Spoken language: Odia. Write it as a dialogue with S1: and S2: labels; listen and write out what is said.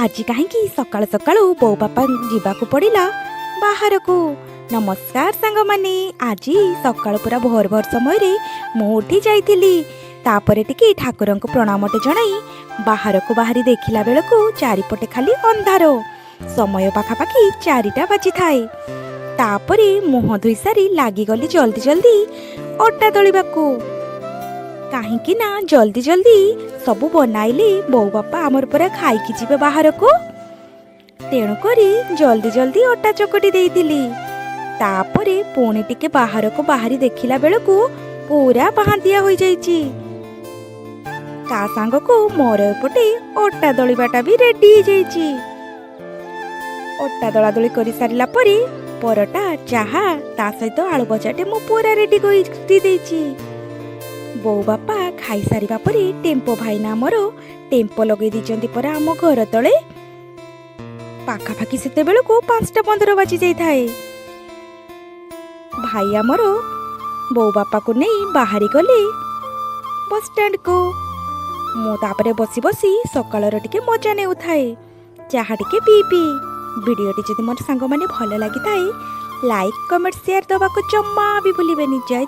S1: ଆଜି କାହିଁକି ସକାଳୁ ସକାଳୁ ବୋଉ ବାପା ଯିବାକୁ ପଡ଼ିଲା ବାହାରକୁ। ନମସ୍କାର ସାଙ୍ଗମାନେ, ଆଜି ସକାଳୁ ପୁରା ଭୋର ଭୋର ସମୟରେ ମୁଁ ଉଠି ଯାଇଥିଲି। ତାପରେ ଟିକେ ଠାକୁରଙ୍କୁ ପ୍ରଣାମଟେ ଜଣାଇ ବାହାରକୁ ବାହାରି ଦେଖିଲା ବେଳକୁ ଚାରିପଟେ ଖାଲି ଅନ୍ଧାର। ସମୟ ପାଖାପାଖି 4ଟା ବାଜିଥାଏ। ତାପରେ ମୁହଁ ଧୋଇ ସାରି ଲାଗିଗଲି ଜଲ୍ଦି ଜଲ୍ଦି ଅଟା ଦଳିବାକୁ, କାହିଁକି ନା ଜଲ୍ଦି ଜଲ୍ଦି ସବୁ ବନାଇଲେ ବୋଉ ବାପା ଆମର ପୁରା ଖାଇକି ଯିବେ ବାହାରକୁ। ତେଣୁକରି ଜଲ୍ଦି ଜଲ୍ଦି ଅଟା ଚକଟି ଦେଇଥିଲି। ତାପରେ ପୁଣି ଟିକେ ବାହାରକୁ ବାହାରି ଦେଖିଲା ବେଳକୁ ପୁରା ପାହାନ୍ତିଆ ହୋଇଯାଇଛି। ତା ସାଙ୍ଗକୁ ମୋର ଏପଟେ ଅଟା ଦଳିବାଟା ବି ରେଡି ହେଇଯାଇଛି। ଅଟା ଦଳାଦଳି କରିସାରିଲା ପରେ ପରଟା, ଚାହା, ତା ସହିତ ଆଳୁ ଭଜାଟେ ମୁଁ ପୁରା ରେଡି କରି ଦେଇଛି। ବୋଉ ବାପା ଖାଇସାରିବା ପରେ ଟେମ୍ପୋ ଭାଇନା ଆମର ଟେମ୍ପୋ ଲଗେଇ ଦେଇଛନ୍ତି ପରା ଆମ ଘର ତଳେ। ପାଖାପାଖି ସେତେବେଳକୁ 5ଟା 15 ବାଜି ଯାଇଥାଏ। ଭାଇ ଆମର ବୋଉ ବାପାକୁ ନେଇ ବାହାରି ଗଲେ ବସଷ୍ଟାଣ୍ଡକୁ। ମୁଁ ତାପରେ ବସି ବସି ସକାଳର ଟିକେ ମଜା ନେଉଥାଏ, ଚାହା ଟିକେ ପିଇ ପିଇ। ଭିଡ଼ିଓଟି ଯଦି ମୋର ସାଙ୍ଗମାନେ ଭଲ ଲାଗିଥାଏ, ଲାଇକ୍, କମେଣ୍ଟ, ସେୟାର ଦେବାକୁ ଜମା ବି ଭୁଲିବେନି। ଜୟ